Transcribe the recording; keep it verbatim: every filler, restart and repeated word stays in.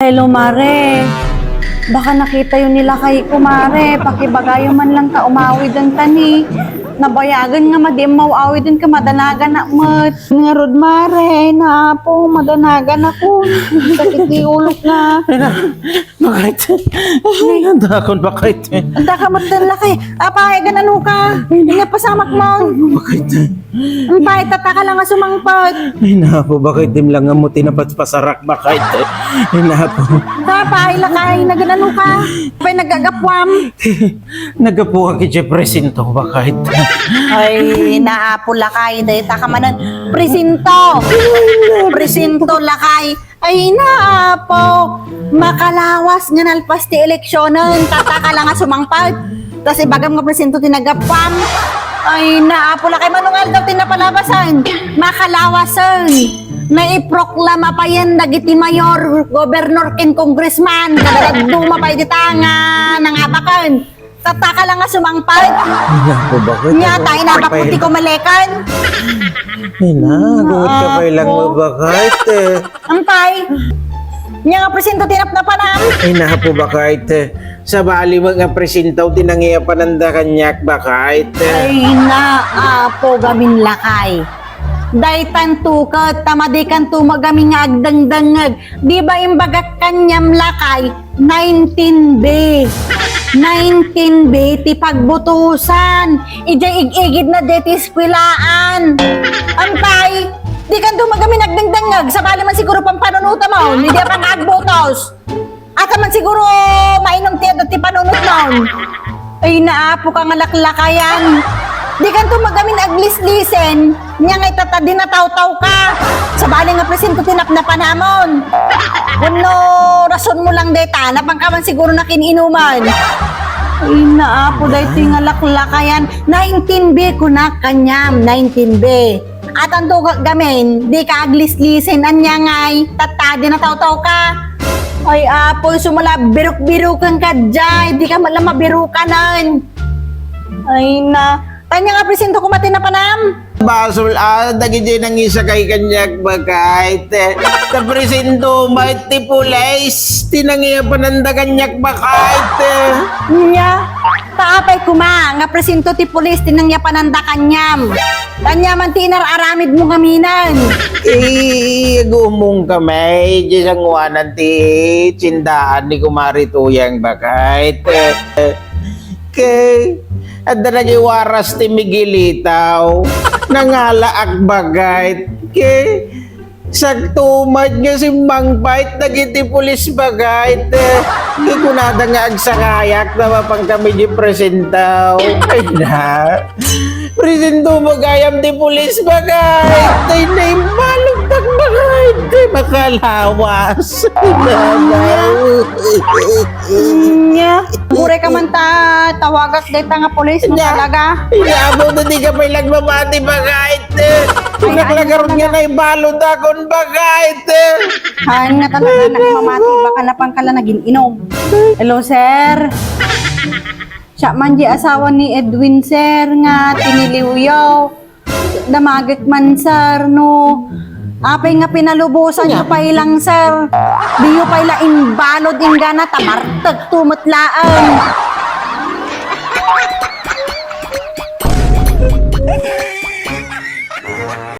Hello, Mare. Baka nakitayo ni lakayko, Mare. Pakibagayo man lang ta umawiden kani. Nabayagen nga madi maw-awiden ket madanaganak met. Ngarud, Mare, ay naapo, madanaganak. Sakit ti ulok nga. Ay na, bakit? Ay, nanda akon bakit? Anda ka met lakay. Apay, ganano ka? Ingapasamak mo. Bakit? Apay, tataka lang nga sumangpet. Ay, napo, bakit dim lang mo tinapaspasarak, bakit? Ay, napo. Apay, lakay, naganano ka? Apay, nagagapuam. Nagapu ka iti presinto, bakit? Ay, naapo, lakay, dayta ka manen. Presinto. Presinto, lakay. Ay, naapo. Makalawas nga nalpas ti eleksionen, tataka lang nga sumangpet. Tas ibagam nga presinto ti nagapuam. Ay, naapo, lakay, manungal daw ti napalabasan. Makalawasen. Naiproklama payen dagiti mayor, gobernador, ken congressman. Kadagduma pay dita nga nangabaken. Tataka lang nga sumangpet. Ay, naku, bakit? Nya, tayo na ba puti ko malekan? Ay, na, gumat ka pa ilang mo, bakit, eh? Ampay. Nya nga presinto tinapnapanam. Ay, naku, bakit, eh? Sabali mo nga presinto, tinangiya pananda kaniak, bakit, eh? Ay, na, apo, gamin lakay. Daytan tuket, tamadikan tumagamin nga agdengdengeg. Di ba imbagak kaniam lakay, nineteen B. Nineteen B ti pagbutusan. Idiay ig-igid na deti eskuelaan. Ampay, di kan dumagamin agdengdengeg. Sabali man siguro pampanunuta mo. Hindi pa nga agbutos. Ata man siguro mainom ti adda ti panunot mo. Ay, naapo ka nga laklakayan. Di kanto magamin aglislisen, nya nga itata dinatawtaw ka. Sabali nga presinto tinapnapanamon. Wenno rason mo lang deta, napangkaman siguro na kininuman. Ay, naapo daytoy nga laklakayan. Nineteen B kunak kaniam, nineteen B. Atanto gamin, di ka aglislisen anya ngay, tatta dinatawtaw ka. Ay, apoy, sumala, biruk-birukan ka, jay. Di ka man lang mabirukanan. Ay, na. Tanya nga, presinto ko mati na panam. Basol, ah, dagiti nangisakay kaniak, bakit? Napresinto, may ti pulis, tinangiya pananda kaniak, bakit? Nya, taapay kuma, nga presinto ti pulis, tinangiya pananda kaniam. Tanya man ti inar-aramid mo ngaminan. Eh, agumong kami, di sanguanan ti tindaan ni Kumari Tuyang, bakit? Kay, adda nagiwaras ti Miguelitaw. Nangalaak, bakit? Kay, sakto met nga simmangpet dagiti pulis, bakit? Kay kunada nga agsakayak, ta mapan kami di presinto. Ay na. Presinto mo gayam ti pulis, bakit? Ay, naimbalo, bakit? Ay, makalawas. Nya, uray ka man ta, tawagak deta nga pulis, no, talaga. Inabaw na di ka pay nagmamati, bakit? Ay, ay, naklagarot nga talaga. Naimbalo dakon, bakit? Ay, nga talaga, nagmamati, baka napangkala naging inom. Hello, sir. Siya man di asawa ni Edwin, sir, nga tiniliwyo. Damagek man, sir, no. Apay nga pinalubosan yo pay lang, sir. Diyo pay la imbalod inggana, ta martek to met laeng.